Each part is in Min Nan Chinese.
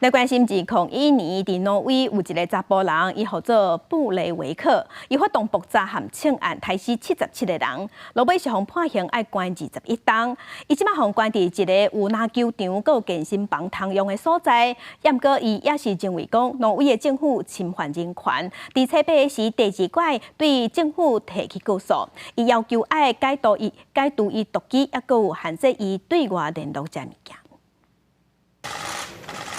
來關心2001年，佇挪威有一个查埔人，伊號做布雷維克，伊發動爆炸和槍案，刣死77个人，落尾是予判刑愛關21冬。伊這馬予關佇一个有籃球場、閣有健身房通用的所在。毋過伊也是認為講，挪威的政府侵犯人權。佇初八時第二擺對政府提起告訴，伊要求愛解除伊毒羈，抑閣有限制伊對外聯絡這物件。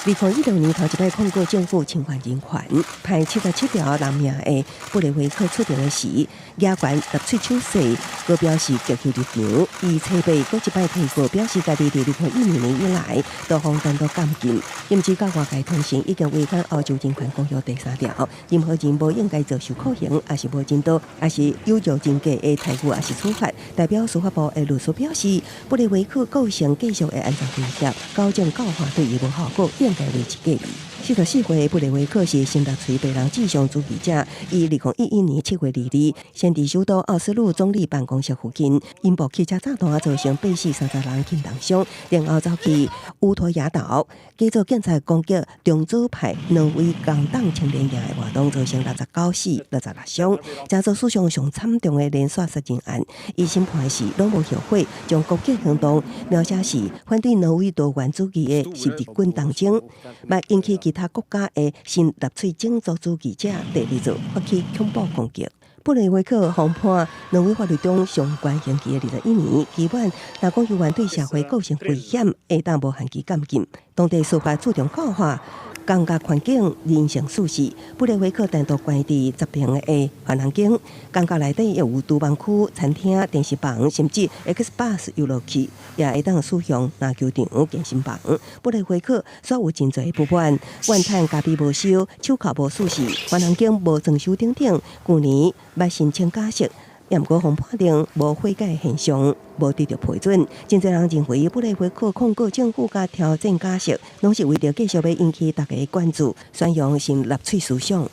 2016年頭一擺控告政府侵犯人權，判77條人命的布雷維克出庭的時，舉懸納粹手勢，閣表示極右立場。伊初八閣一擺提告，表示家己佇2012年以來都予單獨監禁，甚至佮外界通訊已經違反歐洲人權公約第三條，任何人無應該遭受酷刑，抑是無人道，抑是有辱人格的待遇，抑是處罰。代表司法部的律師表示，布雷維克構成繼續的安全威脅，糾正教化對伊無效果，應該維持隔離。44歲布雷維克是新納粹白人至上主義者，伊2011年7月22日，先佇首都奧斯陸總理辦公室附近，引爆汽車炸彈，造成八死30人輕重傷，然後走去烏托亞島，繼續警察攻擊中左派挪威工黨青年營的活動，造成69死66傷，這做史上上慘重的連續殺人案。伊審判時攏無後悔，將攻擊行動描寫是反對挪威多元主義的十字軍東征，嘛引起其他國家的新納粹種族主義者第二次發起恐怖攻擊。布雷維克予判挪威法律中上懸刑期的21年，期滿若講猶原對社會構成危險，會當無限期監禁。當地司法注重教化、監獄環境、人性舒適。布雷維克單獨關佇10平的犯人間，監獄內底有廚房區、餐廳、電視房，甚至 Xbox 遊樂器，也會當使用籃球場、健身房。布雷維克煞有真濟不滿，怨嘆咖啡無收、手銬無鎖匙、犯人間無裝修等等。舊年捌申請假釋，毋過予判定無悔改現象，無得到批准。真濟人認為布雷維克控告政府佮挑戰假釋，攏是為著繼續欲引起大家關注，宣揚新納粹思想。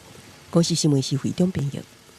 公視新聞是會長編譯。